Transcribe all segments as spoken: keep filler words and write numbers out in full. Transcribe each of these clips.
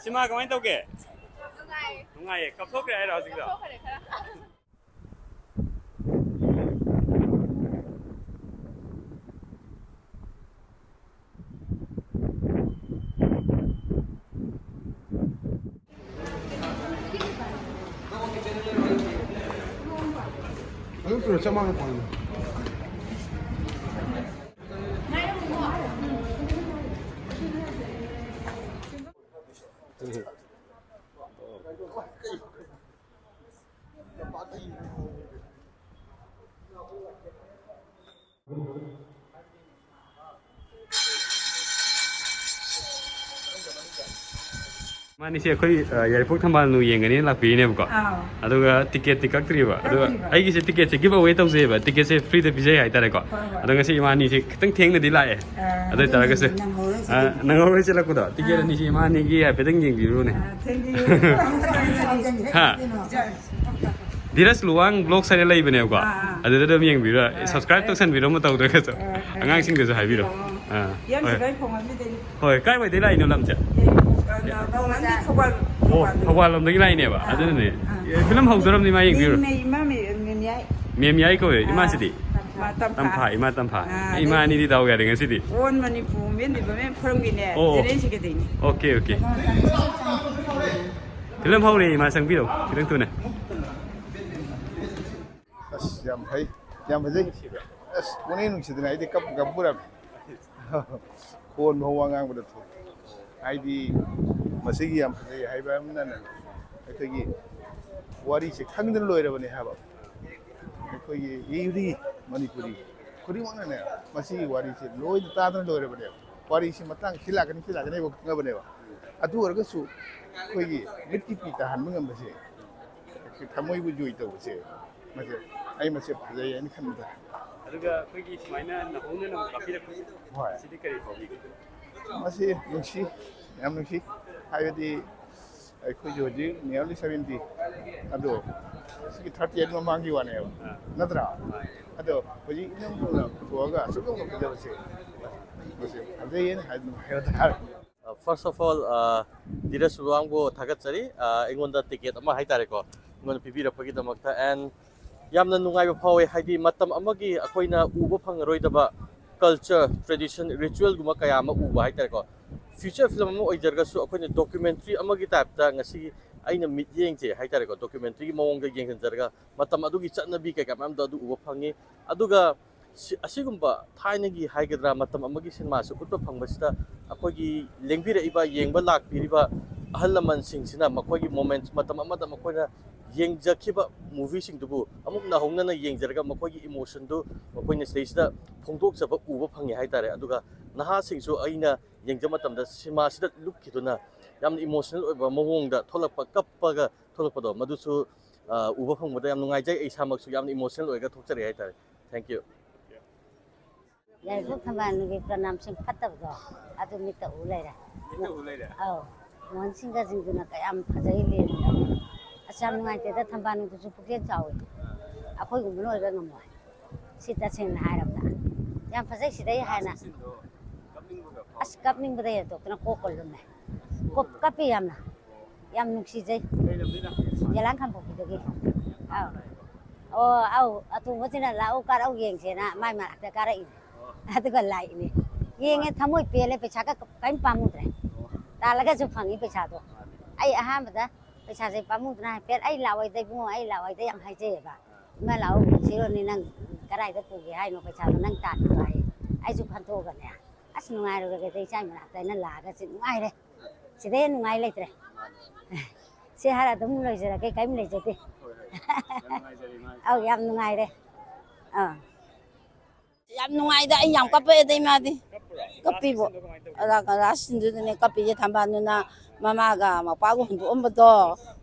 ꯏꯃꯥ, ꯀꯃꯥꯏꯅ ꯇꯧꯒꯦ? ꯅꯨꯡꯉꯥꯏ꯫ ꯅꯨꯡꯉꯥꯏꯌꯦ? ꯀꯞꯊꯣꯛꯈ꯭ꯔꯦ ꯍꯥꯏꯔꯣ ꯍꯧꯖꯤꯛꯇꯣ? ꯀꯞꯊꯣꯛꯈ꯭ꯔꯦ ꯈꯔ꯫ ꯑꯗꯨꯝ ꯄꯨꯔꯣ, ꯆꯞ ꯃꯥꯟꯅ ꯄꯥꯎꯅꯦ꯫ ꯃꯥꯅꯤꯁꯦ ꯑꯩꯈꯣꯏ, ꯑ, ꯌꯥꯏꯔꯤꯄꯣꯛ ꯊꯝꯕꯥꯜ ꯅꯨ ꯌꯦꯡꯒꯅꯤꯅ ꯂꯥꯛꯄꯤꯔꯤꯅꯦꯕꯀꯣ꯫ ꯑꯥꯎ꯫ ꯑꯗꯨꯒ ꯇꯤꯀꯦꯠꯇꯤ ꯀꯛꯇ꯭ꯔꯤꯕ꯫ ꯑꯗꯨꯒ ꯀꯛꯇ꯭ꯔꯤꯕ꯫ ꯑꯩꯒꯤꯁꯦ ꯇꯤꯀꯦꯠꯁꯦ ꯒꯤꯐ ꯑꯋꯦ ꯇꯧꯖꯩꯑꯕ꯫ ꯇꯤꯀꯦꯠꯁꯦ ꯐ꯭ꯔꯤꯗ ꯄꯤꯖꯩ ꯍꯥꯏꯇꯥꯔꯦꯀꯣ꯫ ꯍꯣꯏ, ꯍꯣꯏ꯫ ꯑꯗꯣ ꯉꯁꯤ ꯏꯃꯥꯅꯤꯁꯦ ꯈꯤꯇꯪ ꯊꯦꯡꯅꯗꯤ ꯂꯥꯛꯑꯦ꯫ ꯑꯥ, ꯑꯗꯨ ꯑꯣꯏꯇꯥꯔꯒꯁꯨ, ꯑꯗꯨꯝ ꯅꯪꯍꯧꯔꯣꯏ ꯑ, ꯁꯤꯗꯤ꯫ ꯅꯪꯍꯧꯔꯣꯏ ꯆꯦꯜꯂꯛꯄꯗꯣ꯫ ꯇꯤꯀꯦꯠ ꯑꯥ꯫ ꯑꯅꯤꯁꯦ ꯏꯃꯥꯅꯤꯒꯤ ꯍꯥꯏꯐꯦꯠꯇꯪ ꯌꯦꯡꯕꯤꯔꯨꯅꯦ꯫ ꯑꯥ, thank you꯫ ꯍꯥ? ꯖꯥꯏ꯫ ꯙꯤꯔꯖ ꯂꯨꯋꯥꯡ ꯕ꯭ꯂꯣꯛꯁ ꯍꯥꯏꯅ ꯂꯩꯕꯅꯦꯕꯀꯣ꯫ ꯑꯥ, ꯑꯥ꯫ ꯑꯗꯨꯗ ꯑꯗꯨꯝ ꯌꯦꯡꯕꯤꯔꯣ꯫ ꯑꯥ, subscribe ꯑꯦ꯫ ꯇꯧꯁꯟꯕꯤꯔꯣ ꯑꯃ ꯇꯧꯗ꯭ꯔꯒꯁꯨ꯫ ꯑꯥ, ꯑꯥ꯫ ꯑꯉꯥꯡꯁꯤꯡꯗꯁꯨ ꯍꯥꯏꯕꯤꯔꯣ꯫ ꯑꯣ꯫ ꯑꯥ, ꯌꯥꯝ ꯍꯣꯏ꯫ ꯁꯤꯗ ꯑꯩ ꯈꯣꯡꯍꯥꯝꯁꯤꯗꯅꯤ꯫ ꯍꯣꯏ, ꯀꯥꯏꯋꯥꯏꯗꯩ ꯂꯥꯛꯏꯅꯣ ꯂꯝꯁꯦ? ꯑꯩ, ꯑ, ꯅ-, ꯅ-, ꯊꯧꯕꯥꯜ, ꯑꯣ, ꯊꯧꯕꯥꯜꯗꯒꯤ꯫ ꯊꯧꯕꯥꯜ ꯂꯣꯝꯗꯒꯤ ꯂꯥꯛꯏꯅꯦꯕ꯫ ꯑꯥ, ꯑꯗꯨꯅꯅꯦ꯫ ꯑꯥ꯫ ꯑꯦ, ꯐꯤꯂꯝ ꯍꯧꯗꯣꯔꯝꯅꯤ ꯃꯥ ꯌꯦꯡꯕꯤꯔꯣ꯫ ꯃꯦ, ꯃꯦ, ꯃꯦ, ꯃꯦ ꯃꯌꯥꯏ꯫ ꯃꯦꯝ ꯌꯥꯏ ꯀꯧꯋꯦ, ꯑꯥ, ꯏꯃꯥꯁꯤꯗꯤ? ꯇꯝꯐꯥ꯫ ꯇꯝꯐꯥ, ꯏꯃꯥ ꯇꯝꯐꯥ꯫ ꯑꯥ, ꯏꯃꯥ ꯑꯗꯩ ꯑꯅꯤꯗꯤ ꯗꯥꯎ ꯌꯥꯔꯦ ꯉꯁꯤꯗꯤ꯫ All Manipur Women Development Forumꯒꯤꯅꯦ, ꯑꯣ, ꯑꯣ꯫ ꯖꯦꯅꯦꯔꯦꯜ ꯁꯦꯀ꯭ꯔꯦꯇꯔꯤꯅꯤ꯫ Okay, okay. ꯐꯤꯂꯝ ꯍꯧꯔꯦ, ꯏꯃꯥ ꯆꯪꯕꯤꯔꯣ, ꯈꯤꯇꯪ ꯊꯨꯅ꯫ ꯑꯁ, ꯌꯥꯝ ꯐꯩ, ꯌꯥꯝ ꯐꯖꯩ꯫ ꯑꯁ, ꯄꯨꯛꯅꯤꯡ ꯅꯨꯡꯁꯤꯗꯅ ꯑꯩꯗꯤ ꯀꯞꯄꯨ ꯀꯞꯄꯨꯔꯝꯃꯤ꯫ ꯈꯣꯟ ꯐꯥꯎ ꯋꯥ ꯉꯥꯡꯕꯗ ꯊꯣꯛꯑꯦ꯫ ꯍꯥꯏꯗꯤ, ꯃꯁꯤꯒꯤ ꯌꯥꯝ ꯐꯖꯩ ꯍꯥꯏꯕ ꯑꯃꯅꯅꯦ, ꯑꯩꯈꯣꯏꯒꯤ ꯋꯥꯔꯤꯁꯦ ꯈꯪꯗꯅ ꯂꯣꯏꯔꯕꯅꯦ ꯍꯥꯏꯕ꯫ ꯑꯩꯈꯣꯏꯒꯤ ꯏꯔꯤ ꯃꯅꯤꯄꯨꯔꯤ ꯈꯨꯗꯤꯡꯃꯛꯅꯅꯦ, ꯃꯁꯤꯒꯤ ꯋꯥꯔꯤꯁꯦ ꯂꯣꯏꯅ ꯇꯥꯗꯅ ꯂꯣꯏꯔꯕꯅꯦꯕ꯫ ꯋꯥꯔꯤꯁꯤ ꯃꯇꯥꯡ ꯁꯤ ꯂꯥꯛꯀꯅꯤ, ꯁꯤ ꯂꯥꯛꯀꯅꯤ ꯍꯥꯏꯕ ꯈꯪꯉꯕꯅꯦꯕ꯫ ꯑꯗꯨ ꯑꯣꯏꯔꯒꯁꯨ ꯑꯩꯈꯣꯏꯒꯤ ꯃꯤꯠꯀꯤ ꯄꯤ ꯇꯥꯍꯟꯕ ꯉꯝꯕꯁꯦ, ꯊꯃꯣꯏꯕꯨ ꯖꯣꯏ ꯇꯧꯕꯁꯦ, ꯃꯁꯦ, ꯑꯩ ꯃꯁꯦ ꯐꯖꯩ ꯍꯥꯏꯅ ꯈꯟꯕꯗ꯫ ꯑꯗꯨꯒ ꯑꯩꯈꯣꯏꯒꯤ ꯁꯨꯃꯥꯏꯅ ꯅꯧꯍꯧꯅꯅ ꯑꯃꯨꯛ ꯀꯥꯞꯄꯤꯔꯛꯄꯁꯦ, ꯍꯣꯏ꯫ ꯁꯤꯗꯤ ꯀꯔꯤ ꯐꯥꯎꯕꯤꯒꯦ? ꯃꯁꯤ ꯅꯨꯡꯁꯤ, ꯌꯥꯝ ꯅꯨꯡꯁꯤ꯫ ꯍꯥꯏꯕꯗꯤ ꯑꯩꯈꯣꯏꯁꯨ ꯍꯧꯖꯤꯛ nearly seventy, ꯑꯗꯣ ꯁꯤꯒꯤ thirty eight ꯃꯃꯥꯡꯒꯤ ꯋꯥꯅꯦꯕ, ꯑꯥ꯫ ꯅꯠꯇ꯭ꯔꯥ? ꯑꯗꯣ ꯍꯧꯖꯤꯛ ꯏꯅꯧ ꯅꯧꯅ ꯄꯨꯊꯣꯛꯑꯒ ꯑꯁꯨꯛ ꯌꯧꯅ ꯐꯖꯕꯁꯦ, ꯃꯁꯤ ꯐꯖꯩꯌꯦꯅ ꯍꯥꯏ-, ꯍꯥꯏꯕ ꯇꯥꯔꯦ꯫ First of all, uh, ꯙꯤꯔꯖ ꯁꯨꯕꯥꯡꯕꯨ ꯊꯥꯒꯠꯆꯔꯤ꯫ Uh, ꯑꯩꯉꯣꯟꯗ ꯇꯤꯀꯦꯠ ꯑꯃ ꯍꯥꯏꯇꯥꯔꯦꯀꯣ, ꯑꯩꯉꯣꯟꯗ ꯄꯤꯕꯤꯔꯛꯄꯒꯤꯗꯃꯛꯇ꯫ And ꯌꯥꯝꯅ ꯅꯨꯡꯉꯥꯏꯕ ꯐꯥꯎꯋꯦ, ꯍꯥꯏꯗꯤ ꯃꯇꯝ ꯑꯃꯒꯤ ꯑꯩꯈꯣꯏꯅ ꯎꯕ ꯐꯪꯉꯔꯣꯏꯗꯕ culture, tradition, ritualꯒꯨꯝꯕ ꯀꯌꯥ ꯑꯃ ꯎꯕ ꯍꯥꯏꯇꯥꯔꯦꯀꯣ꯫ Feature film ꯑꯃ ꯑꯣꯏꯖꯔꯒꯁꯨ ꯑꯩꯈꯣꯏꯅ documentary ꯑꯃꯒꯤ typeꯇ ꯉꯁꯤ ꯑꯩꯅ ꯃꯤꯠꯌꯦꯡꯁꯦ ꯍꯥꯏꯇꯥꯔꯦꯀꯣ, documentaryꯒꯤ ꯃꯑꯣꯡꯗ ꯌꯦꯡꯁꯤꯟꯖꯔꯒ ꯃꯇꯝ ꯑꯗꯨꯒꯤ ꯆꯠꯅꯕꯤ ꯀꯩꯀꯥ ꯃꯌꯥꯝꯗꯣ ꯑꯗꯨ ꯎꯕ ꯐꯪꯉꯤ꯫ ꯑꯗꯨꯒ ꯁꯤ-, ꯑꯁꯤꯒꯨꯝꯕ ꯊꯥꯏꯅꯒꯤ ꯍꯥꯏꯒꯗ꯭ꯔꯥ, ꯃꯇꯝ ꯑꯃꯒꯤ ꯁꯤꯅꯦꯃꯥꯁꯨ ꯎꯠꯄ ꯐꯪꯕꯁꯤꯗ ꯑꯩꯈꯣꯏꯒꯤ ꯂꯦꯡꯕꯤꯔꯛꯏꯕ, ꯌꯦꯡꯕ ꯂꯥꯛꯄꯤꯔꯤꯕ ꯑꯍꯜ ꯂꯃꯟꯁꯤꯡꯁꯤꯅ ꯃꯈꯣꯏꯒꯤ moments, ꯃꯇꯝ ꯑꯃꯗ ꯃꯈꯣꯏꯅ ꯌꯦꯡꯖꯈꯤꯕ movieꯁꯤꯡꯗꯨꯕꯨ ꯑꯃꯨꯛ ꯅꯧꯍꯧꯅꯅ ꯌꯦꯡꯖꯔꯒ ꯃꯈꯣꯏꯒꯤ emotionꯗꯨ ꯃꯈꯣꯏꯅ ꯁꯤꯗꯩꯁꯤꯗ ꯐꯣꯡꯗꯣꯛꯆꯕ ꯎꯕ ꯐꯪꯉꯦ ꯍꯥꯏꯇꯥꯔꯦ꯫ ꯑꯗꯨꯒ ꯅꯍꯥꯁꯤꯡꯁꯨ ꯑꯩꯅ ꯌꯦꯡꯖꯕ ꯃꯇꯝꯗ ꯁꯤꯅꯦꯃꯥꯁꯤꯗ ꯂꯨꯞꯈꯤꯗꯨꯅ ꯌꯥꯝꯅ emotional ꯑꯣꯏꯕ ꯃꯑꯣꯡꯗ ꯊꯣꯛꯂꯛꯄ, ꯀꯞꯄꯒ ꯊꯣꯛꯂꯛꯄꯗꯣ, ꯃꯗꯨꯁꯨ, ꯑ, ꯎꯕ ꯐꯪꯕꯗ ꯌꯥꯝ ꯅꯨꯡꯉꯥꯏꯖꯩ꯫ ꯑꯩ ꯏꯁꯥꯃꯛꯁꯨ ꯌꯥꯝꯅ emotional ꯑꯣꯏꯔꯒ ꯊꯣꯛꯆꯔꯛꯑꯦ ꯍꯥꯏꯇꯥꯔꯦ꯫ Thank you꯫ ꯌꯥꯏꯔꯤꯄꯣꯛ ꯊꯝꯕꯥꯜꯅꯨꯒꯤ ꯄ꯭ꯔꯅꯥꯝꯁꯤꯡ ꯐꯠꯇꯕꯗꯣ ꯑꯗꯨ ꯃꯤꯠꯇ ꯎ ꯂꯩꯔꯦ꯫ ꯃꯤꯠꯇ ꯎ ꯂꯩꯔꯦ? ꯑꯧ꯫ ꯃꯣꯍꯟ ꯁꯤꯡꯒꯁꯤꯡꯗꯨꯅ ꯀꯌꯥꯝ ꯐꯖꯩ ꯂꯦꯟꯗꯣ꯫ ꯑꯁ, ꯌꯥꯝ ꯅꯨꯡꯉꯥꯏꯇꯦꯗ, ꯊꯝꯕꯥꯜꯅꯨꯗꯨꯁꯨ ꯄꯨꯛꯆꯦꯜ ꯆꯥꯎꯏ꯫ ꯑꯩꯈꯣꯏꯒꯨꯝꯕꯅ ꯑꯣꯏꯕ ꯉꯝꯃꯣꯏ꯫ ꯁꯤ ꯇꯁꯦꯡꯅ ꯍꯥꯏꯔꯕꯗ꯫ ꯌꯥꯝ ꯐꯖꯩ ꯁꯤꯗꯩ ꯍꯥꯏꯅ꯫ ꯁꯤꯟꯗꯣ ꯀꯞꯅꯤꯡꯕꯒ ꯐꯥꯎ-, ꯑꯁ, ꯀꯞꯅꯤꯡꯕꯗ ꯍꯦꯟꯗꯣꯛꯇꯅ ꯀꯣꯛꯀ ꯂꯨꯝꯃꯦ꯫ ꯀꯣꯛ ꯀꯞꯄꯤ ꯌꯥꯝꯅ꯫ ꯌꯥꯝ ꯅꯨꯡꯁꯤꯖꯩ꯫ ꯀꯩ ꯂꯝꯗꯩꯅꯣ? ꯌꯦꯂꯥꯡ ꯈꯥꯡꯄꯣꯛꯄꯤꯗꯒꯤ꯫ ꯑꯥꯎ꯫ ꯑꯣ, ꯑꯧ, ꯑꯇꯣꯝꯕꯁꯤꯅ "ꯂꯥꯛꯎ, ꯀꯥꯔꯛꯎ ꯌꯦꯡꯁꯦꯅ" ꯃꯥꯏ ꯃꯅꯥꯛꯇ ꯀꯥꯔꯛꯏꯅꯦ꯫ ꯑꯣ꯫ ꯑꯗꯨꯒ ꯂꯥꯛꯏꯅꯦ꯫ ꯌꯦꯡꯉꯦ, ꯊꯃꯣꯏ ꯄꯦꯜꯂꯦ, ꯄꯩꯁꯥꯒ ꯀꯔꯤꯝ ꯄꯥꯝꯃꯨꯗ꯭ꯔꯦ꯫ ꯑꯣ꯫ ꯇꯥꯜꯂꯒꯁꯨ ꯐꯪꯉꯤ ꯄꯩꯁꯥꯗꯣ꯫ ꯃꯥꯅꯦ꯫ ꯑꯩ ꯑꯍꯥꯟꯕꯗ ꯄꯩꯁꯥꯁꯦ ꯄꯥꯝꯃꯨꯗꯅ ꯍꯥꯏꯐꯦꯠ "ꯑꯩ ꯂꯥꯛꯑꯣꯏꯗ ꯏꯕꯨꯡꯉꯣ, ꯑꯩ ꯂꯥꯛꯑꯣꯏꯗ" ꯌꯥꯝ ꯍꯥꯏꯖꯩꯌꯦꯕ꯫ "ꯏꯃꯥ ꯂꯥꯛꯑꯣ, ꯄꯨꯁꯤꯔꯣꯅꯦ, ꯅꯪ ꯀꯗꯥꯏꯗ ꯄꯨꯒꯦ ꯍꯥꯏꯅꯣ ꯄꯩꯁꯥꯗꯣ ꯅꯪ ꯇꯥꯟꯕꯗꯣ?" ꯍꯥꯏꯌꯦ꯫ ꯑꯩꯁꯨ ꯈꯟꯇꯣꯛꯑꯒꯅꯦ, "ꯑꯁ, ꯅꯨꯡꯉꯥꯏꯔꯨꯔꯒꯦꯗ, ꯏꯆꯥꯏ ꯃꯅꯥꯛꯇ ꯑꯩꯅ ꯂꯥꯛꯑꯒ ꯁꯤ ꯅꯨꯡꯉꯥꯏꯔꯦ꯫ ꯁꯤꯗꯩ ꯍꯦꯟꯅ ꯅꯨꯡꯉꯥꯏ ꯂꯩꯇ꯭ꯔꯦ꯫ ꯁꯤ ꯍꯥꯏꯔ ꯑꯗꯨꯝ ꯂꯣꯏꯖꯔꯒꯦ, ꯀꯔꯤꯝ ꯂꯩꯖꯗꯦ꯫" ꯍꯣꯏ, ꯍꯣꯏ꯫ ꯌꯥꯝ ꯅꯨꯡꯉꯥꯏꯖꯔꯦ, ꯏꯃꯥ꯫ ꯑꯧ, ꯌꯥꯝ ꯅꯨꯡꯉꯥꯏꯔꯦ꯫ ꯑꯥ꯫ ꯌꯥꯝ ꯅꯨꯡꯉꯥꯏꯗ, ꯑꯩ ꯌꯥꯝ ꯀꯞꯄꯛꯑꯦꯗ ꯏꯃꯥꯗꯤ꯫ ꯀꯞꯄꯤꯕꯣ? ꯔꯥꯁ ꯁꯤꯟꯗꯨꯗꯣ ꯀꯃꯥꯏꯅ ꯇꯧꯒꯦ? ꯔꯥ-, ꯔꯥꯁ ꯁꯤꯟꯗꯨꯗꯅꯦ ꯀꯞꯄꯤꯁꯦ, ꯊꯝꯕꯥꯜꯗꯨꯅ ꯃꯃꯥꯒ ꯃꯄꯥꯒ ꯍꯨꯟꯗꯣꯛꯑꯝꯕꯗꯣ,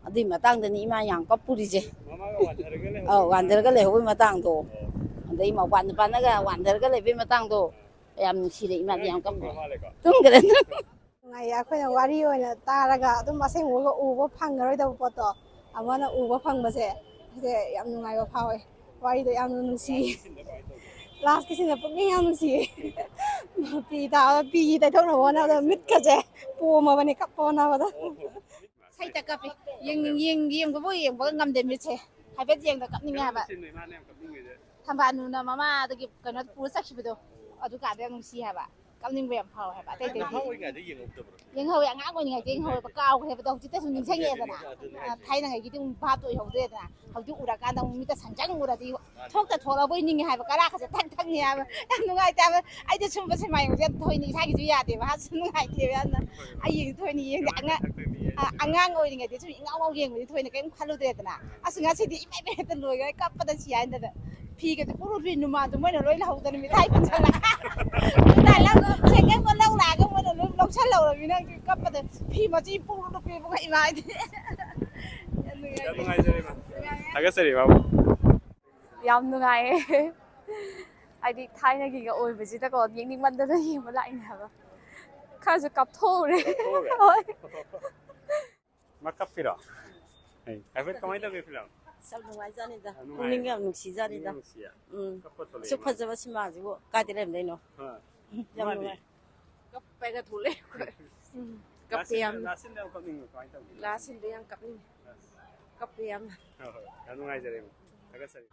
ꯑꯗꯨꯏ ꯃꯇꯥꯡꯗꯅꯤ ꯏꯃꯥ ꯌꯥꯝ ꯀꯞꯄꯨꯔꯤꯁꯦ꯫ ꯃꯃꯥꯒ ꯋꯥꯟꯊꯔꯒ ꯂꯩꯍꯧꯕ ꯑꯧ, ꯋꯥꯟꯊꯔꯒ ꯃꯇꯥꯡꯗꯣ꯫ ꯂꯩꯍꯧꯕꯩ ꯃꯇꯥꯡꯗꯣ꯫ ꯑꯣ꯫ ꯑꯗꯩ ꯃꯧ-, ꯃꯄꯥ ꯅꯨꯄꯥꯅꯒ ꯋꯥꯟꯊꯔꯒ ꯂꯩꯕꯩ ꯃꯇꯥꯡꯗꯣ꯫ ꯌꯥꯝ ꯅꯨꯡꯁꯤꯔꯦ ꯏꯃꯥꯗꯤ, ꯌꯥꯝ ꯀꯞꯄꯦ꯫ ꯇꯨꯝꯈ꯭ꯔ ꯃꯥꯜꯂꯦꯀꯣ? ꯇꯨꯝꯈ꯭ꯔꯦ꯫ ꯅꯨꯡꯉꯥꯏꯌꯦ, ꯑꯩꯈꯣꯏꯅ ꯋꯥꯔꯤ ꯑꯣꯏꯅ ꯇꯥꯔꯒ ꯑꯗꯨꯝ ꯑꯁꯦꯡꯕꯒ ꯎꯕ ꯐꯪꯉꯔꯣꯏꯗꯕ ꯄꯣꯠꯇꯣ ꯑꯃꯅ ꯎꯕ ꯐꯪꯕꯁꯦ, ꯁꯤꯁꯦ ꯌꯥꯝ ꯅꯨꯡꯉꯥꯏꯕ ꯐꯥꯎꯋꯦ꯫ ꯋꯥꯔꯤꯗꯣ ꯌꯥꯝꯅ ꯅꯨꯡꯁꯤ꯫ ꯂꯥꯁꯀꯤꯁꯤꯅ ꯄꯨꯛꯅꯤꯡ ꯌꯥꯝ ꯅꯨꯡꯁꯤꯌꯦ꯫ ꯄꯤ ꯇꯥꯕ, ꯄꯤ ꯇꯩꯊꯣꯛꯅꯕ ꯍꯣꯠꯅꯕꯗ ꯃꯤꯠꯀꯁꯦ ꯄꯣꯝꯃꯕꯅꯦ, ꯀꯞꯄ ꯍꯣꯠꯅꯕꯗ꯫ ꯁꯩꯇ ꯀꯞꯄꯤ꯫ ꯌꯦꯡꯅꯤꯡ-, ꯌꯦꯡ-, ꯌꯦꯡꯕꯕꯨ ꯌꯦꯡꯕꯒ ꯉꯝꯗꯦ ꯃꯤꯠꯁꯦ꯫ ꯍꯥꯏꯐꯦꯠ ꯌꯦꯡꯗ ꯀꯞꯅꯤꯡꯉꯦ ꯍꯥꯏꯕ꯫ ꯊꯝꯕꯥꯜꯅꯨꯅ ꯃꯃꯥꯗꯒꯤ ꯀꯩꯅꯣ ꯄꯨꯔ ꯆꯠꯈꯤꯕꯗꯣ, ꯑꯗꯨ ꯀꯥꯟꯗ ꯌꯥꯝ ꯅꯨꯡꯁꯤ ꯍꯥꯏꯕ꯫ ꯀꯞꯅꯤꯡꯕ ꯌꯥꯝ ꯐꯥꯎꯋꯦ ꯍꯥꯏꯕ꯫ ꯑꯇꯩ ꯑꯇꯩꯗꯤ ꯅꯍꯥ ꯑꯣꯏꯔꯤꯉꯩꯗ ꯌꯦꯡꯍꯧꯗꯕ꯭ꯔꯣ? ꯌꯦꯡꯍꯧꯋꯦ, ꯑꯉꯥꯡ ꯑꯣꯏꯔꯤꯉꯩꯗ ꯌꯦꯡꯍꯧꯋꯦꯕ, ꯀꯥꯎꯈ꯭ꯔꯦꯕ꯫ ꯑꯗꯣ ꯍꯧꯖꯤꯛꯇ ꯁꯨꯝ ꯅꯤꯡꯁꯤꯡꯉꯛꯑꯦꯗꯅ꯫ ꯑꯗꯨꯅꯦ, ꯑꯗꯨꯅꯦ, ꯑꯗꯨꯅꯦ꯫ ꯑ, ꯊꯥꯏꯅꯉꯩꯒꯤꯗꯤ ꯑꯃꯨꯛ ꯚꯥꯞꯇꯣ ꯑꯣꯏꯍꯧꯗ꯭ꯔꯦꯗꯅ꯫ ꯍꯧꯖꯤꯛ ꯎꯔꯀꯥꯟꯗ ꯑꯃꯨꯛ ꯃꯤꯠꯇ ꯁꯪꯆꯪ ꯎꯔꯗꯤ ꯃꯥꯅꯦ꯫ ꯊꯣꯛꯇ ꯊꯣꯛꯂꯛꯑꯕꯣꯏ ꯅꯤꯡꯉꯦ ꯍꯥꯏꯕ, ꯀꯔꯥꯀꯁꯦ ꯊꯛ ꯊꯛꯅꯤ ꯍꯥꯏꯕ꯫ ꯌꯥꯝ ꯅꯨꯡꯉꯥꯏꯇꯦ ꯍꯥꯏꯕ꯫ ꯑꯩꯗꯤ ꯁꯨꯝꯕ ꯁꯤꯃꯥ ꯌꯦꯡꯕꯁꯦ ꯌꯥꯝ ꯊꯣꯏꯅ ꯏꯁꯥꯒꯤꯁꯨ ꯌꯥꯗꯦꯕ꯫ ꯁꯨꯝ ꯅꯨꯡꯉꯥꯏꯇꯦꯕ ꯌꯥꯝꯅ꯫ ꯑꯩ ꯌꯦꯡ ꯊꯣꯏꯅ ꯌꯦꯡꯗꯦ꯫ ꯌꯥꯝꯅ ꯑꯉꯥꯡ, ꯊꯛ ꯊꯛꯅꯤ ꯑ, ꯌꯦꯡꯉꯦ꯫ ꯑꯉꯥꯡ ꯑꯣꯏꯔꯤꯉꯩꯗꯤ ꯁꯨꯝ ꯏꯉꯥꯎ ꯉꯥꯎ ꯌꯦꯡꯕꯗꯤ ꯊꯣꯏꯅ ꯀꯔꯤꯝ ꯈꯜꯂꯨꯗ꯭ꯔꯦꯗꯅ꯫ ꯑꯁ, ꯉꯁꯤꯗꯤ ꯏꯃꯩ ꯃꯩ ꯍꯦꯛꯇ ꯂꯣꯏꯈ꯭ꯔꯦ, ꯀꯞꯄꯗ ꯁꯤ ꯍꯥꯏꯅꯗꯅ꯫ ꯐꯤꯒꯗꯤ ꯄꯨꯔꯨ ꯄꯨꯔꯨ ꯅꯨꯃꯥꯟꯗꯣ ꯃꯣꯏꯅ ꯂꯣꯏ ꯂꯧꯍꯧꯗꯅ ꯃꯤꯊꯥꯏ ꯄꯨꯟꯁꯜꯂꯒ꯫ ꯃꯤꯊꯥꯏ ꯂꯧ-, ꯁꯦꯀꯦꯟ ꯄꯣꯠ ꯂꯧ ꯂꯥꯛꯑꯒ ꯃꯣꯏꯅ ꯂꯣꯏ ꯂꯧꯁꯜꯍꯧꯔꯃꯤꯅ ꯍꯧꯖꯤꯛ ꯀꯞꯄꯗ ꯐꯤ ꯃꯆꯤ ꯄꯨꯔꯨ ꯄꯨꯔꯨ ꯄꯤꯕꯒ ꯏꯃꯥ ꯍꯥꯏꯗꯤ꯫ ꯌꯥꯝ ꯅꯨꯡꯉꯥꯏꯖꯔꯦ, ꯏꯃꯥ꯫ ꯊꯥꯒꯠꯆꯔꯤ, ꯏꯃꯥꯕꯨ꯫ ꯌꯥꯝ ꯅꯨꯡꯉꯥꯏꯌꯦ꯫ ꯍꯥꯏꯗꯤ ꯊꯥꯏꯅꯒꯤꯒ ꯑꯣꯏꯕꯁꯤꯗꯀꯣ, ꯌꯦꯡꯅꯤꯡꯃꯟꯗꯅ ꯌꯦꯡꯕ ꯂꯥꯛꯏꯅꯦ ꯍꯥꯏꯕ꯫ ꯈꯔꯁꯨ ꯀꯞꯊꯣꯛꯎꯔꯦ꯫ ꯀꯞꯊꯣꯛꯎꯔꯦ? ꯍꯣꯏ꯫ ꯃꯥ ꯀꯞꯄꯤꯔꯣ? ꯑꯩ ꯍꯥꯏꯐꯦꯠ ꯀꯃꯥꯏꯅ ꯇꯧꯒꯦ ꯐꯤꯂꯝ? ꯑꯁ, ꯌꯥꯝ ꯅꯨꯡꯉꯥꯏꯖꯥꯠꯅꯤꯗ꯫ ꯌꯥꯝ ꯅꯨꯡꯉꯥꯏ꯫ ꯄꯨꯛꯅꯤꯡ ꯌꯥꯝ ꯅꯨꯡꯁꯤꯖꯥꯠꯅꯤꯗ꯫ ꯄꯨꯛꯅꯤꯡ ꯌꯥꯝ ꯅꯨꯡꯁꯤꯌꯦ꯫ ꯎꯝ꯫ ꯀꯞꯄ ꯊꯣꯛꯂꯛꯑꯦ ꯑꯁꯨꯛ ꯃꯥ꯫ ꯐꯖꯕ ꯁꯤꯃꯥꯁꯤꯕꯨ ꯀꯥꯏꯗ ꯂꯩꯔꯝꯗꯣꯏꯅꯣ? ꯍꯣꯏ꯫ ꯌꯥꯝ ꯃꯥꯗꯤ? ꯅꯨꯡꯉꯥꯏ꯫ ꯀꯞꯄꯒ ꯊꯣꯛꯂꯛꯑꯦ ꯑꯩꯈꯣꯏ꯫ ꯎꯝ꯫ ꯀꯞꯄꯦ ꯂꯥꯁ ꯁꯤꯟꯗ-, ꯌꯥꯝꯅ꯫ ꯂꯥꯁ ꯁꯤꯟꯗ ꯌꯥꯝ ꯀꯞꯅꯤꯡꯕ ꯀꯃꯥꯏꯅ ꯇꯧꯒꯦ? ꯂꯥꯁ ꯁꯤꯟꯗ ꯌꯥꯝ ꯀꯞꯅꯤꯡꯉꯦ꯫ ꯀꯞꯄꯦ ꯌꯥꯝꯅ꯫ ꯍꯣꯏ, ꯍꯣꯏ꯫ ꯌꯥꯝ ꯅꯨꯡꯉꯥꯏꯖꯔꯦ, ꯏꯃꯥ꯫ ꯊꯥꯒꯠꯆꯔꯤ꯫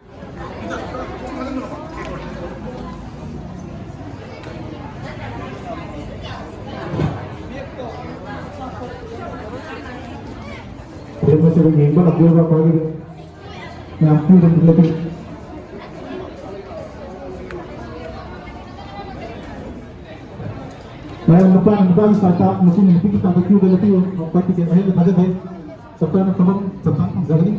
ꯐꯤꯂꯝ ꯑꯁꯤꯕꯨ ꯌꯦꯡꯕ ꯉꯝꯕꯤꯔꯕ ꯈ꯭ꯋꯥꯏꯗꯒꯤ ꯃꯌꯥꯝ ꯄꯤꯕ ꯂꯦꯞꯄꯤ꯫ ꯃꯌꯥꯝ ꯅꯨꯄꯥꯅ ꯅꯨꯄꯥꯒꯤ ꯁꯥꯏꯠꯇ, ꯅꯨꯄꯤꯅ ꯅꯨꯄꯤꯒꯤ ꯁꯥꯏꯠꯇ ꯀ꯭ꯌꯨꯗ ꯂꯦꯞꯄꯤꯌꯨ꯫ ꯃꯣꯛꯄ ꯇꯤꯀꯦꯠ ꯑꯍꯦꯟꯕ ꯊꯥꯖꯟꯕꯩ ꯆꯞ ꯆꯥꯅ ꯐꯝꯐꯝ ꯆꯞ ꯆꯥꯅ ꯐꯪꯖꯒꯅꯤ꯫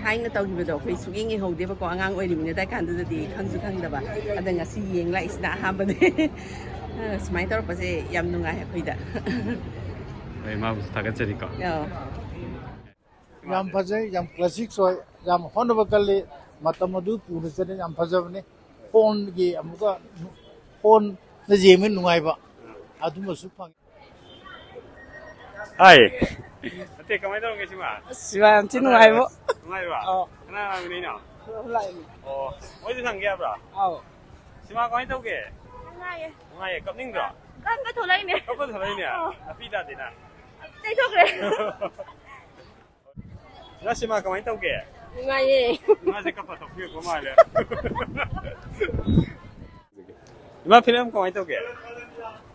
ꯊꯥꯏꯅ ꯇꯧꯈꯤꯕꯗꯣ ꯑꯩꯈꯣꯏ ꯁꯨꯛꯌꯦꯡ ꯌꯦꯡꯍꯧꯗꯦꯕꯀꯣ, ꯑꯉꯥꯡ ꯑꯣꯏꯔꯤꯃꯤꯅ꯫ ꯑꯗꯥꯏ ꯀꯥꯟꯗꯨꯗꯗꯤ ꯈꯪꯁꯨ ꯈꯪꯗꯕ꯫ ꯑꯗ ꯉꯁꯤ ꯌꯦꯡ ꯂꯥꯛꯏꯁꯤꯅ ꯑꯍꯥꯟꯕꯅꯦ꯫ ꯑ, ꯁꯨꯃꯥꯏꯅ ꯇꯧꯔꯛꯄꯁꯦ ꯌꯥꯝ ꯅꯨꯡꯉꯥꯏ ꯑꯩꯈꯣꯏꯗ꯫ ꯍꯣꯏ, ꯃꯥꯕꯨꯁꯨ ꯊꯥꯒꯠꯆꯔꯤꯀꯣ꯫ ꯑꯧ꯫ ꯌꯥꯝ ꯐꯖꯩ, ꯌꯥꯝ ꯀ꯭ꯂꯥꯁꯤꯛꯁ ꯑꯣꯏ, ꯌꯥꯝ ꯍꯣꯠꯅꯕ ꯀꯜꯂꯤ, ꯃꯇꯝ ꯑꯗꯨ ꯄꯨꯅ ꯆꯠꯂꯤ, ꯌꯥꯝ ꯐꯖꯕꯅꯤ꯫ ꯐꯣꯟꯒꯤ ꯑꯃꯨꯛꯀ ꯐꯣꯟꯅ ꯌꯦꯡꯕ ꯅꯨꯡꯉꯥꯏꯕ ꯑꯗꯨꯃꯁꯨ ꯐꯪꯉꯤ꯫ ꯍꯥꯏ꯫ ꯅꯠꯇꯦ, ꯀꯃꯥꯏꯅ ꯇꯧꯔꯒꯦ ꯁꯤꯃ? ꯁꯤꯃ ꯌꯥꯝ ꯊꯤ ꯅꯨꯡꯉꯥꯏꯕꯣ꯫ ꯅꯨꯡꯉꯥꯏꯕ꯭ꯔꯥ? ꯑꯧ꯫ ꯀꯅꯥ ꯀꯅꯥ ꯃꯤꯅꯩꯅꯣ? ꯂꯥꯛꯏꯅꯦ꯫ ꯑꯣ, ꯃꯣꯏꯁꯨ ꯍꯪꯒꯦ ꯍꯥꯏꯕ꯭ꯔꯥ? ꯑꯧ꯫ ꯁꯤꯃ ꯀꯃꯥꯏꯅ ꯇꯧꯒꯦ? ꯅꯨꯡꯉꯥꯏꯌꯦ꯫ ꯅꯨꯡꯉꯥꯏꯌꯦ, ꯀꯞꯅꯤꯡꯗ꯭ꯔꯣ? ꯀꯞꯀ ꯊꯣꯛꯂꯛꯏꯅꯦ꯫ ꯀꯞꯄ ꯊꯣꯛꯂꯛꯏꯅꯦ? ꯑꯧ꯫ ꯅꯥꯄꯤ ꯇꯥꯗꯦꯅ? ꯆꯩꯊꯣꯛꯈ꯭ꯔꯦ꯫ ꯁꯤꯃ ꯀꯃꯥꯏꯅ ꯇꯧꯒꯦ? ꯅꯨꯡꯉꯥꯏꯌꯦ꯫ ꯁꯤꯃꯁꯦ ꯀꯞꯄ ꯊꯣꯛꯄꯤꯔꯛꯄ ꯃꯥꯜꯂꯦ꯫ ꯏꯃꯥ, ꯐꯤꯂꯝ ꯀꯃꯥꯏꯅ ꯇꯧꯒꯦ?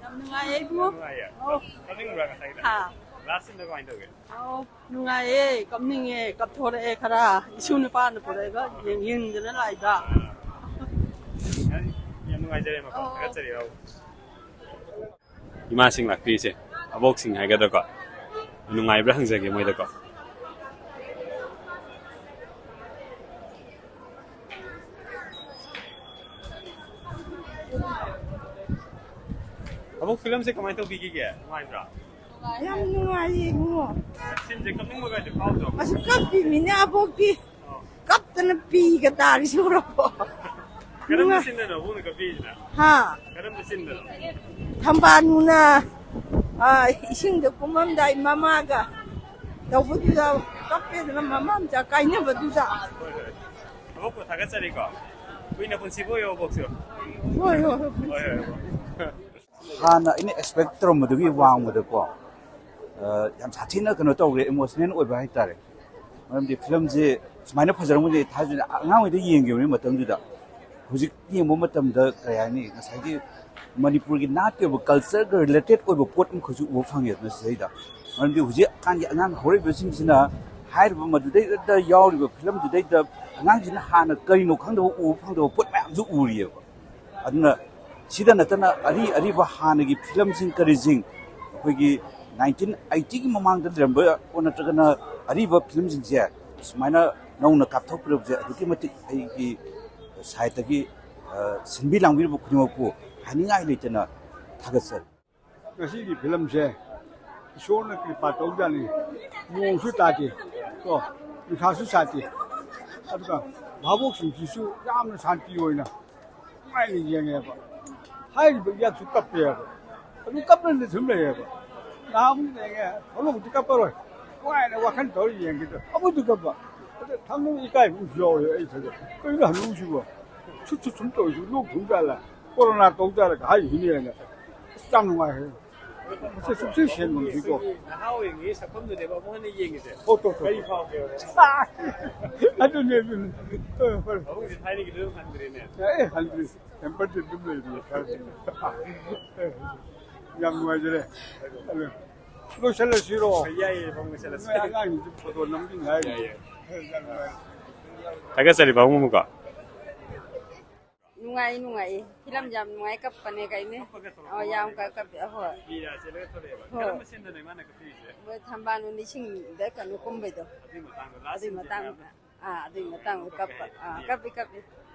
ꯌꯥꯝ ꯅꯨꯡꯉꯥꯏꯌꯦ ꯏꯕꯨꯡꯉꯣ꯫ ꯅꯨꯡꯉꯥꯏꯌꯦ? ꯑꯧ꯫ ꯀꯞꯅꯤꯡꯕ꯭ꯔꯥ ꯉꯁꯥꯏꯒꯤꯗ? ꯍꯥ꯫ ꯂꯥꯁ ꯁꯤꯟꯗ ꯀꯃꯥꯏꯅ ꯇꯧꯒꯦ? ꯑꯧ꯫ ꯅꯨꯡꯉꯥꯏꯌꯦ, ꯀꯞꯅꯤꯡꯉꯦ, ꯀꯞꯊꯣꯔꯛꯑꯦ ꯈꯔ꯫ ꯏꯁꯨ ꯅꯨꯄꯥꯅ ꯄꯨꯔꯛꯑꯒ ꯌꯦꯡ-, ꯌꯦꯡꯗꯅ ꯂꯥꯛꯏꯗ꯫ ꯌꯥꯝ ꯅꯨꯡꯉꯥꯏꯖꯔꯦ, ꯃꯐꯝ ꯑꯣ꯫ ꯊꯥꯒꯠꯆꯔꯤ꯫ ꯑꯧ꯫ ꯏꯃꯥꯁꯤꯡ ꯂꯥꯛꯄꯤꯔꯤꯁꯦ, ꯑꯕꯣꯛꯁꯤꯡ ꯍꯥꯏꯒꯗ꯭ꯔꯥꯀꯣ, ꯅꯨꯡꯉꯥꯏꯕ꯭ꯔꯥ ꯍꯪꯖꯒꯦ ꯃꯣꯏꯗꯀꯣ꯫ ꯑꯕꯣꯛ, ꯐꯤꯂꯝꯁꯦ ꯀꯃꯥꯏꯅ ꯇꯧꯕꯤꯈꯤꯒꯦ? ꯅꯨꯡꯉꯥꯏꯕ꯭ꯔꯥ? ꯌꯥꯝ ꯅꯨꯡꯉꯥꯏꯌꯦ ꯏꯕꯨꯡꯉꯣ꯫ ꯁꯤꯟꯁꯦ ꯀꯞꯅꯤꯡꯕꯒꯗꯤ ꯐꯥꯎꯗ꯭ꯔꯣ? ꯑꯁ, ꯀꯞꯄꯤꯃꯤꯅꯦ ꯑꯕꯣꯛꯇꯤ꯫ ꯀꯞꯇꯅ ꯄꯤꯒ ꯇꯥꯔꯤ ꯁꯣꯔꯛꯄꯣ꯫ ꯀꯔꯝꯕ ꯁꯤꯟꯗꯅꯣ ꯑꯕꯣꯛꯅ ꯀꯞꯄꯤꯁꯤꯅ? ꯍꯥ꯫ ꯀꯔꯝꯕ ꯁꯤꯟꯗꯅꯣ? ꯊꯝꯕꯥꯜꯅꯨꯅ, ꯑ, ꯏꯁꯤꯡꯗ ꯀꯨꯝꯃꯝꯗꯥꯏ ꯃꯃꯥꯒ ꯇꯧꯕꯗꯨꯗ ꯀꯞꯄꯦꯗꯅ, ꯃꯃꯥ ꯃꯆꯥ ꯀꯥꯏꯅꯕꯗꯨꯗ꯫ ꯍꯣꯏ, ꯍꯣꯏ꯫ ꯑꯕꯣꯛꯄꯨ ꯊꯥꯒꯠꯆꯔꯤꯀꯣ꯫ ꯀꯨꯏꯅ ꯄꯨꯟꯁꯤꯕ ꯑꯣꯏꯌꯣ ꯑꯕꯣꯛꯁꯨ꯫ ꯍꯣꯏ, ꯍꯣꯏ, ꯍꯣꯏ꯫ ꯍꯣꯏ, ꯍꯣꯏ, ꯑꯕꯣꯛ꯫ ꯍꯥꯟꯅ ꯑꯩꯅ ꯑꯦꯛꯁꯄꯦꯛ ꯇꯧꯔꯝꯕꯗꯨꯒꯤ ꯋꯥꯡꯃꯗꯀꯣ, ꯑ, ꯌꯥꯝ ꯁꯥꯊꯤꯅ ꯀꯩꯅꯣ ꯇꯧꯈ꯭ꯔꯦ, ꯏꯃꯣꯁꯅꯦꯜ ꯑꯣꯏꯕ ꯍꯥꯏꯇꯥꯔꯦ꯫ ꯃꯔꯝꯗꯤ ꯐꯤꯂꯝꯁꯦ ꯁꯨꯃꯥꯏꯅ ꯐꯖꯔꯝꯒꯅꯤ ꯊꯥꯖꯗꯅ ꯑꯉꯥꯡ ꯑꯣꯏꯗ ꯌꯦꯡꯈꯤꯕꯅꯤ ꯃꯇꯝꯗꯨꯗ꯫ ꯍꯧꯖꯤꯛ ꯌꯦꯡꯕ ꯃꯇꯝꯗ ꯀꯩ ꯍꯥꯏꯅꯤ, ꯉꯁꯥꯏꯒꯤ ꯃꯅꯤꯄꯨꯔꯒꯤ ꯅꯥꯠꯀꯤ ꯑꯣꯏꯕ ꯀꯜꯆꯔꯒ ꯔꯤꯂꯦꯇꯦꯠ ꯑꯣꯏꯕ ꯄꯣꯠ ꯑꯃꯈꯛꯁꯨ ꯎꯕ ꯐꯪꯉꯦꯗꯅ ꯁꯤꯗꯩꯗ꯫ ꯃꯔꯝꯗꯤ ꯍꯧꯖꯤꯛꯀꯥꯟꯒꯤ ꯑꯉꯥꯡ ꯍꯧꯔꯛꯏꯕꯁꯤꯡꯁꯤꯅ ꯍꯥꯏꯔꯤꯕ ꯃꯗꯨꯗꯩꯗ ꯌꯥꯎꯔꯤꯕ ꯐꯤꯂꯝꯗꯨꯗꯩꯗ ꯑꯉꯥꯡꯁꯤꯅ ꯍꯥꯟꯅ ꯀꯔꯤꯅꯣ ꯈꯪꯗꯕ, ꯎꯕ ꯐꯪꯗꯕ ꯄꯣꯠ ꯃꯌꯥꯝꯁꯨ ꯎꯔꯤꯑꯕ꯫ ꯑꯗꯨꯅ ꯁꯤꯗ ꯅꯠꯇꯅ ꯑꯔꯤ ꯑꯔꯤꯕ ꯍꯥꯟꯅꯒꯤ ꯐꯤꯂꯝꯁꯤꯡ ꯀꯔꯤꯁꯤꯡ, ꯑꯩꯈꯣꯏꯒꯤ ꯅꯥꯏꯟꯇꯤꯟ ꯑꯩꯠꯇꯤꯒꯤ ꯃꯃꯥꯡꯗ ꯂꯩꯔꯝꯕ ꯀꯣ, ꯅꯠꯇ꯭ꯔꯒꯅ ꯑꯔꯤꯕ ꯐꯤꯂꯝꯁꯤꯡꯁꯦ ꯁꯨꯃꯥꯏꯅ ꯅꯧꯅ ꯀꯥꯞꯊꯣꯛꯄꯤꯔꯕꯁꯦ ꯑꯗꯨꯛꯀꯤ ꯃꯇꯤꯛ ꯑꯩꯒꯤ ꯁꯥꯏꯠꯇꯒꯤ, ꯑ, ꯁꯤꯟꯕꯤ ꯂꯥꯡꯕꯤꯔꯤꯕ ꯈꯨꯗꯤꯡꯃꯛꯄꯨ ꯍꯥꯏꯅꯤꯡꯉꯥꯏ ꯂꯩꯇꯅ ꯊꯥꯒꯠꯆꯔꯤ꯫ ꯉꯁꯤꯒꯤ ꯐꯤꯂꯝꯁꯦ ꯏꯁꯣꯔꯅ ꯀ꯭ꯔꯤꯄꯥ ꯇꯧꯖꯥꯠꯅꯤ꯫ ꯅꯣꯡꯁꯨ ꯇꯥꯗꯦ, ꯀꯣ, ꯅꯨꯡꯁꯥꯁꯨ ꯁꯥꯗꯦ, ꯑꯗꯨꯒ ꯚꯥꯕꯣꯛꯁꯤꯡꯁꯤꯁꯨ ꯌꯥꯝꯅ ꯁꯥꯟꯇꯤ ꯑꯣꯏꯅ ꯅꯨꯡꯉꯥꯏꯅ ꯌꯦꯡꯉꯦꯕ꯫ ꯍꯥꯏꯔꯤꯕ ꯏꯌꯥꯛꯁꯨ ꯀꯞꯄꯦꯕ, ꯑꯗꯨꯝ ꯀꯞꯄꯅ ꯁꯨꯝ ꯂꯩꯌꯦꯕ꯫ ꯅꯍꯥꯟꯃꯨꯛ ꯌꯦꯡꯉꯦ, ꯊꯣꯛꯂꯛꯄꯗꯤ ꯀꯞꯄꯔꯣꯏ, ꯅꯨꯡꯉꯥꯏꯅ ꯋꯥꯈꯜ ꯇꯧꯔ ꯌꯦꯡꯈꯤꯗ ꯑꯃꯨꯛꯁꯨ ꯀꯞꯄ꯫ ꯑꯗ ꯊꯃꯣꯏ ꯏꯀꯥꯏꯕ ꯑꯃꯁꯨ ꯌꯥꯎꯋꯦ ꯑꯩ ꯏꯁꯥꯗ꯫ ꯀꯩꯅꯣ ꯍꯅꯨꯁꯤꯕꯣ? ꯁꯨꯠ ꯁꯨꯠ ꯁꯨꯝ ꯇꯧꯔꯤꯁꯤ, ꯂꯣꯛ ꯊꯨꯡ ꯖꯥꯠꯂ, ꯀꯣꯔꯣꯅꯥ ꯇꯧ ꯖꯥꯠꯂ ꯍꯥꯏꯔꯤꯁꯤꯅꯦꯅ꯫ ꯑꯁ, ꯌꯥꯝ ꯅꯨꯡꯉꯥꯏ꯫ ꯃꯁꯤ ꯁꯨꯝ ꯁꯦꯡ ꯁꯦꯡꯕꯁꯤꯀꯣ꯫ ꯅꯍꯥ ꯑꯣꯏꯔꯤꯉꯩ ꯁꯛꯐꯝꯗꯨꯅꯦꯕ ꯑꯃꯨꯛ ꯍꯟꯅ ꯌꯦꯡꯉꯤꯁꯦ꯫ ꯍꯣ, ꯇꯣ, ꯇꯣ, ꯀꯔꯤ ꯇꯣ꯫ ꯐꯥꯎꯒꯦꯕ? ꯑꯗꯨꯅꯦ, ꯑꯗꯨꯅꯦ꯫ ꯍꯣꯏ, ꯍꯣꯏ꯫ ꯄꯥꯕꯨꯡꯁꯦ ꯊꯥꯏꯅꯒꯤꯗꯨ ꯑꯗꯨꯝ ꯍꯟꯗ꯭ꯔꯦꯅꯦ꯫ ꯑꯦ, ꯍꯟꯗ꯭ꯔꯤ꯫ ꯇꯦꯝꯄꯔꯗꯤ ꯑꯗꯨꯝ ꯂꯩꯔꯤ ꯈꯔꯗꯤ꯫ ꯌꯥꯝ ꯅꯨꯡꯉꯥꯏꯖꯔꯦ꯫ ꯑꯗꯨ ꯂꯣꯏꯁꯤꯜꯂꯁꯤꯔꯣ? ꯌꯥꯏꯌꯦ, ꯄꯥꯕꯨꯡ ꯂꯣꯏꯁꯤꯜꯂꯁꯤ꯫ ꯅꯣꯏ ꯑꯉꯥꯡꯁꯤꯡꯁꯨ ꯐꯣꯇꯣ ꯅꯝꯃꯤꯟ ꯍꯥꯏꯔꯤ꯫ ꯌꯥꯏꯌꯦ꯫ ꯌꯥꯝ ꯅꯨꯡꯉꯥꯏ꯫ ꯊꯥꯒꯠꯆꯔꯤ ꯄꯥꯕꯨꯡ ꯑꯃꯨꯛꯀ꯫ ꯅꯨꯡꯉꯥꯏ, ꯅꯨꯡꯉꯥꯏ꯫ ꯐꯤꯂꯝ ꯌꯥꯝ ꯅꯨꯡꯉꯥꯏ, ꯀꯞꯄꯅꯦ ꯀꯩꯅꯦ꯫ ꯀꯞꯄꯒ ꯊꯣꯛꯂꯛꯄ ꯑꯣ, ꯌꯥꯝ ꯃꯥꯜꯂꯦ꯫ ꯀꯞꯄꯦ, ꯑꯍꯣꯏ꯫ ꯄꯤꯔꯥ ꯆꯦꯜꯂꯒ ꯊꯣꯛꯂꯛꯑꯦꯕ꯫ ꯍꯣꯏ꯫ ꯀꯔꯝꯕ ꯁꯦꯟꯗꯅꯣ ꯏꯃꯥꯅ ꯀꯞꯄꯤꯔꯤꯁꯦ? ꯃꯣꯏ ꯊꯝꯕꯥꯜ ꯅꯨꯃꯤꯠ ꯏꯁꯤꯡꯗ ꯀꯩꯅꯣ ꯀꯨꯝꯕꯩꯗꯣ꯫ ꯑꯗꯨꯏ ꯃꯇꯥꯡꯗꯣ, ꯂꯥꯁ ꯑꯗꯨꯏ ꯁꯤꯟꯁꯦ ꯃꯇꯥꯡꯗ꯫ ꯃꯌꯥꯝꯅ ꯑꯥ, ꯑꯗꯨꯏ ꯃꯇꯥꯡꯗ ꯀꯞꯄ ꯀꯞꯄ꯫ ꯑꯥ, ꯍꯥꯏꯗꯤ꯫ ꯀꯞꯄꯤ, ꯀꯞꯄꯤ꯫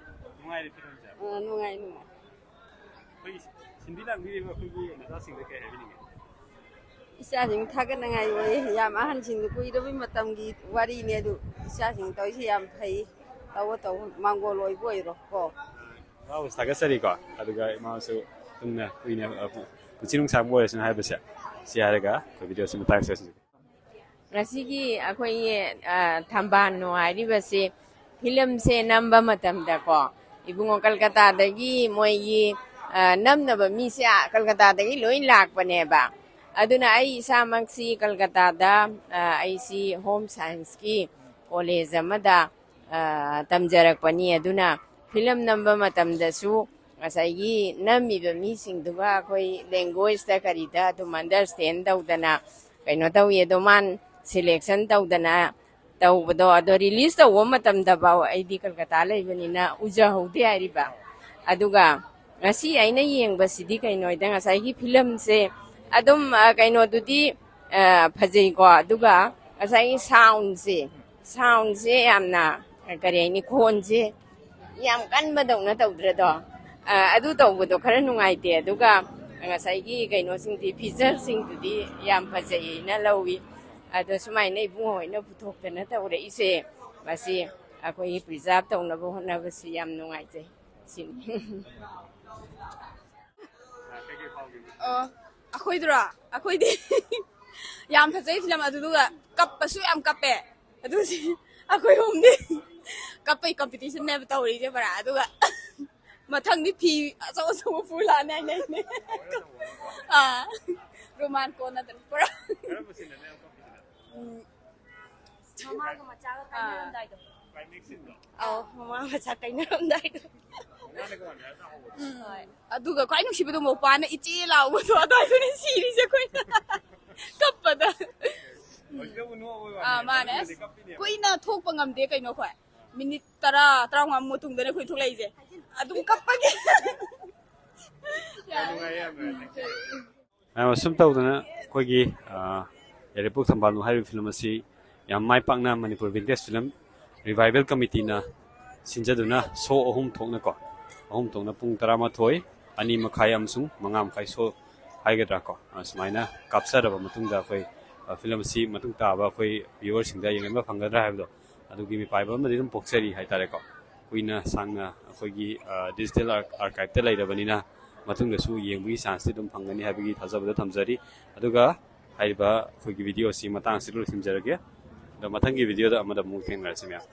ꯅꯨꯡꯉꯥꯏꯔꯦ ꯐꯤꯂꯝꯁꯦ꯫ ꯑꯥ, ꯅꯨꯡꯉꯥꯏ, ꯅꯨꯡꯉꯥꯏ꯫ ꯑꯩꯈꯣꯏꯒꯤ ꯁꯤꯟꯕꯤ ꯂꯥꯡꯕꯤꯔꯤꯕ ꯑꯩꯈꯣꯏꯒꯤ ꯅꯆꯥꯁꯤꯡꯗ ꯀꯩ ꯍꯥꯏꯕꯤꯅꯤꯡꯉꯤ? ꯏꯆꯥꯁꯤꯡ ꯊꯥꯒꯠꯅꯉꯥꯏ ꯑꯣꯏ꯫ ꯌꯥꯝ ꯑꯍꯟꯁꯤꯡꯗꯨ ꯀꯨꯏꯔꯕꯩ ꯃꯇꯝꯒꯤ ꯋꯥꯔꯤꯅꯦ ꯑꯗꯨ꯫ ꯏꯆꯥꯁꯤꯡ ꯇꯧꯔꯤꯁꯤ ꯌꯥꯝ ꯐꯩ꯫ ꯇꯧꯑꯣ, ꯇꯧꯑꯣ꯫ ꯃꯥꯡꯒꯣꯜ ꯑꯣꯏꯕ ꯑꯣꯏꯔꯣ ꯀꯣ꯫ ꯏꯃꯥꯕꯨꯁꯨ ꯊꯥꯒꯠꯆꯔꯤꯀꯣ꯫ ꯑꯗꯨꯒ ꯏꯃꯥꯁꯨ ꯇꯨꯡꯅ ꯀꯨꯏꯅ, ꯑ, ꯄꯨꯟꯁꯤ ꯅꯨꯡꯁꯥꯡꯕ ꯑꯣꯏꯔꯁꯅꯨ ꯍꯥꯏꯕꯁꯦ꯫ ꯁꯤ ꯍꯥꯏꯔꯒ ꯑꯩꯈꯣꯏ ꯚꯤꯗꯤꯑꯣꯁꯤ ꯃꯇꯥꯡ ꯆꯠꯁꯤꯟꯖꯒꯦ꯫ ꯉꯁꯤꯒꯤ ꯑꯩꯈꯣꯏꯒꯤ, ꯑ, ꯊꯝꯕꯥꯜꯅꯨ ꯍꯥꯏꯔꯤꯕꯁꯤ ꯐꯤꯂꯝꯁꯦ ꯅꯝꯕ ꯃꯇꯝꯗꯀꯣ, ꯏꯕꯨꯡꯉꯣ ꯀꯜꯀꯇꯥꯗꯒꯤ ꯃꯣꯏꯒꯤ, ꯑ, ꯅꯝꯅꯕ ꯃꯤꯁꯦ ꯑꯥ ꯀꯜꯀꯇꯥꯗꯒꯤ ꯂꯣꯏ ꯂꯥꯛꯄꯅꯦꯕ꯫ ꯑꯗꯨꯅ ꯑꯩ ꯏꯁꯥꯃꯛꯁꯤ ꯀꯜꯀꯇꯥꯗ, ꯑ, ꯑꯩꯁꯤ ꯍꯣꯝ ꯁꯥꯏꯟꯁꯀꯤ ꯀꯣꯂꯦꯖ ꯑꯃꯗ, ꯑ, ꯇꯝꯖꯔꯛꯄꯅꯤ꯫ ꯑꯗꯨꯅ ꯐꯤꯂꯝ ꯅꯝꯕ ꯃꯇꯝꯗꯁꯨ ꯉꯁꯥꯏꯒꯤ ꯅꯝꯃꯤꯕ ꯃꯤꯁꯤꯡꯗꯨꯒ ꯑꯩꯈꯣꯏ ꯂꯦꯡꯒ꯭ꯋꯦꯖꯇ ꯀꯔꯤꯗ ꯑꯗꯨꯝ ꯑꯟꯗꯔꯁ꯭ꯇꯦꯟ ꯇꯧꯗꯅ ꯀꯩꯅꯣ ꯇꯧꯏ꯫ ꯑꯗꯣ ꯃꯥꯅ ꯁꯦꯂꯦꯛꯁꯟ ꯇꯧꯗꯅ ꯇꯧꯕꯗꯣ, ꯑꯗꯣ ꯔꯤꯂꯤꯁ ꯇꯧꯕ ꯃꯇꯝꯗꯐꯥꯎ ꯑꯩꯗꯤ ꯀꯜꯀꯇꯥ ꯂꯩꯕꯅꯤꯅ ꯎꯖꯍꯧꯗꯦ ꯍꯥꯏꯔꯤꯕ꯫ ꯑꯗꯨꯒ ꯉꯁꯤ ꯑꯩꯅ ꯌꯦꯡꯕꯁꯤꯗꯤ ꯀꯩꯅꯣ ꯍꯥꯏꯗ ꯉꯁꯥꯏꯒꯤ ꯐꯤꯂꯝꯁꯦ ꯑꯗꯨꯝ, ꯑ, ꯀꯩꯅꯣꯗꯨꯗꯤ, ꯑ, ꯐꯖꯩꯀꯣ꯫ ꯑꯗꯨꯒ ꯉꯁꯥꯏꯒꯤ ꯁꯥꯎꯟꯁꯦ, ꯁꯥꯎꯟꯁꯦ ꯌꯥꯝꯅ, ꯀꯔꯤ ꯍꯥꯏꯅꯤ, ꯈꯣꯟꯁꯦ ꯌꯥꯝ ꯀꯟꯕꯗꯧꯅ ꯇꯧꯗ꯭ꯔꯗꯣ? ꯑ, ꯑꯗꯨ ꯇꯧꯕꯗꯣ ꯈꯔ ꯅꯨꯡꯉꯥꯏꯇꯦ꯫ ꯑꯗꯨꯒ ꯉꯁꯥꯏꯒꯤ ꯀꯩꯅꯣꯁꯤꯡꯗꯤ, ꯐꯤꯆꯔꯁꯤꯡꯗꯨꯗꯤ ꯌꯥꯝ ꯐꯖꯩꯅ ꯂꯧꯏ꯫ ꯑꯗꯣ ꯁꯨꯃꯥꯏꯅ ꯏꯕꯨꯡꯉꯣ ꯍꯣꯏꯅ ꯄꯨꯊꯣꯛꯇꯅ ꯇꯧꯔꯛꯏꯁꯦ, ꯃꯁꯤ ꯑꯩꯈꯣꯏꯒꯤ ꯄ꯭ꯔꯤꯖꯥꯕ ꯇꯧꯅꯕ ꯍꯣꯠꯅꯕꯁꯤ ꯌꯥꯝ ꯅꯨꯡꯉꯥꯏꯖꯩ ꯁꯤꯅꯤ꯫ ꯑꯣ, ꯑꯩꯈꯣꯏꯗꯨꯔꯣ? ꯑꯩꯈꯣꯏꯗꯤ ꯌꯥꯝ ꯐꯖꯩ ꯐꯤꯂꯝ, ꯑꯗꯨꯗꯨꯒ ꯀꯞꯄꯁꯨ ꯌꯥꯝ ꯀꯞꯄꯦ꯫ ꯑꯗꯨꯁꯤ ꯑꯩꯈꯣꯏ ꯑꯍꯨꯝꯗꯤ ꯀꯞꯄꯩ ꯀꯝꯄꯤꯇꯤꯁꯟꯅꯦꯕ ꯇꯧꯔꯤꯁꯦ ꯄꯨꯔꯥ꯫ ꯑꯗꯨꯒ ꯃꯊꯪꯗꯤ ꯐꯤ ꯑꯆꯧ ꯑꯆꯧꯕ ꯄꯨ ꯂꯥꯛꯑꯅꯤ ꯍꯥꯏꯅꯩꯅꯦ꯫ ꯑꯥ, ꯔꯣꯃꯥꯟ ꯀꯣꯟꯅꯗꯅ ꯄꯨꯔꯥ꯫ ꯎꯝ, ꯃꯃꯥꯒ ꯃꯆꯥꯒ ꯀꯥꯏꯅꯔꯝꯗꯥꯏꯗꯣ꯫ ꯑꯧ, ꯃꯃꯥ ꯃꯆꯥ ꯀꯥꯏꯅꯔꯝꯗꯥꯏꯗꯣ꯫ ꯃꯃꯥꯅꯒ ꯋꯥꯟꯗꯔ ꯇꯥꯍꯧꯕꯗꯣ꯫ ꯑꯗꯨꯒ ꯈ꯭ꯋꯥꯏ ꯅꯨꯡꯁꯤꯕꯗꯣ ꯃꯧꯄꯥꯅ "ꯏꯆꯦ" ꯂꯥꯎꯕꯗꯣ, ꯑꯗꯨꯋꯥꯏꯗꯨꯅꯦ ꯁꯤꯔꯤꯁꯦ ꯑꯩꯈꯣꯏꯅ ꯀꯞꯄꯗ꯫ ꯍꯧꯖꯤꯛꯇꯕꯨ ꯅꯣꯛꯑꯕꯣꯏ ꯑꯥ, ꯋꯥꯅꯤ꯫ ꯃꯥꯅꯦ꯫ ꯃꯅꯨꯡꯗꯗꯤ ꯑꯁ, ꯀꯞꯄꯤꯅꯦꯕ꯫ ꯀꯨꯏꯅ ꯊꯣꯛꯄ ꯉꯝꯗꯦ ꯀꯩꯅꯣ ꯑꯩꯈꯣꯏ꯫ ꯃꯤꯅꯤꯠ ꯇꯔꯥ, ꯇꯔꯥꯃꯉꯥ ꯃꯇꯨꯡꯗꯅꯦ ꯑꯩꯈꯣꯏ ꯊꯣꯛꯂꯛꯏꯁꯦ꯫ ꯑꯗꯨꯝ ꯀꯞꯄꯒꯤ꯫ ꯌꯥꯝ ꯅꯨꯡꯉꯥꯏꯌꯦ, ꯌꯥꯝ ꯅꯨꯡꯉꯥꯏꯌꯦ꯫ ꯃꯌꯥꯝ ꯑꯁꯨꯝ ꯇꯧꯗꯅ ꯑꯩꯈꯣꯏꯒꯤ, ꯑ, ꯌꯥꯏꯔꯤꯄꯣꯛ ꯊꯝꯕꯥꯜꯅꯨ ꯍꯥꯏꯔꯤꯕ ꯐꯤꯂꯝ ꯑꯁꯤ ꯌꯥꯝ ꯃꯥꯏ ꯄꯥꯛꯅ ꯃꯅꯤꯄꯨꯔ ꯚꯤꯟꯇꯦꯖ ꯐꯤꯂꯝ ꯔꯤꯚꯥꯏꯚꯦꯜ ꯀꯃꯤꯇꯤꯅ ꯁꯤꯟꯖꯗꯨꯅ ꯁꯣ ꯑꯍꯨꯝ ꯊꯣꯛꯅꯀꯣ, ꯑꯍꯨꯝ ꯊꯣꯛꯅ ꯄꯨꯡ ꯇꯔꯥꯃꯥꯊꯣꯏ, ꯑꯅꯤ ꯃꯈꯥꯏ ꯑꯃꯁꯨꯡ ꯃꯉꯥ ꯃꯈꯥꯏ ꯁꯣ ꯍꯥꯏꯒꯗ꯭ꯔꯥ ꯀꯣ, ꯑ, ꯁꯨꯃꯥꯏꯅ ꯀꯥꯞꯆꯔꯕ ꯃꯇꯨꯡꯗ ꯑꯩꯈꯣꯏ, ꯑ, ꯐꯤꯂꯝ ꯑꯁꯤ ꯃꯇꯨꯡ ꯇꯥꯕ ꯑꯩꯈꯣꯏ ꯚ꯭ꯌꯨꯋꯔꯁꯤꯡꯗ ꯌꯦꯡꯍꯟꯕ ꯐꯪꯒꯗ꯭ꯔꯥ ꯍꯥꯏꯕꯗꯣ ꯑꯗꯨꯒꯤ ꯃꯤꯄꯥꯏꯕ ꯑꯃꯗꯤ ꯑꯗꯨꯝ ꯄꯣꯛꯆꯔꯤ ꯍꯥꯏꯇꯥꯔꯦꯀꯣ꯫ ꯀꯨꯏꯅ ꯁꯥꯡꯅ ꯑꯩꯈꯣꯏꯒꯤ, ꯑ, ꯗꯤꯖꯤꯇꯦꯜ ꯑꯥꯔ-, ꯑꯥꯔꯀꯥꯏꯞꯇ ꯂꯩꯔꯕꯅꯤꯅ ꯃꯇꯨꯡꯗꯁꯨ ꯌꯦꯡꯕꯒꯤ ꯆꯥꯟꯁꯇꯤ ꯑꯗꯨꯝ ꯐꯪꯒꯅꯤ ꯍꯥꯏꯕꯒꯤ ꯊꯥꯖꯕꯗꯣ ꯊꯝꯖꯔꯤ꯫ ꯑꯗꯨꯒ ꯍꯥꯏꯔꯤꯕ ꯑꯩꯈꯣꯏꯒꯤ ꯚꯤꯗꯤꯑꯣ ꯑꯁꯤ ꯃꯇꯥꯡ ꯑꯁꯤꯗ ꯂꯣꯏꯁꯤꯟꯖꯔꯒꯦ꯫ ꯑꯗꯣ ꯃꯊꯪꯒꯤ ꯚꯤꯗꯤꯑꯣꯗ ꯑꯃꯗ ꯑꯃꯨꯛ ꯊꯦꯡꯅꯔꯁꯤ ꯃꯌꯥꯝ꯫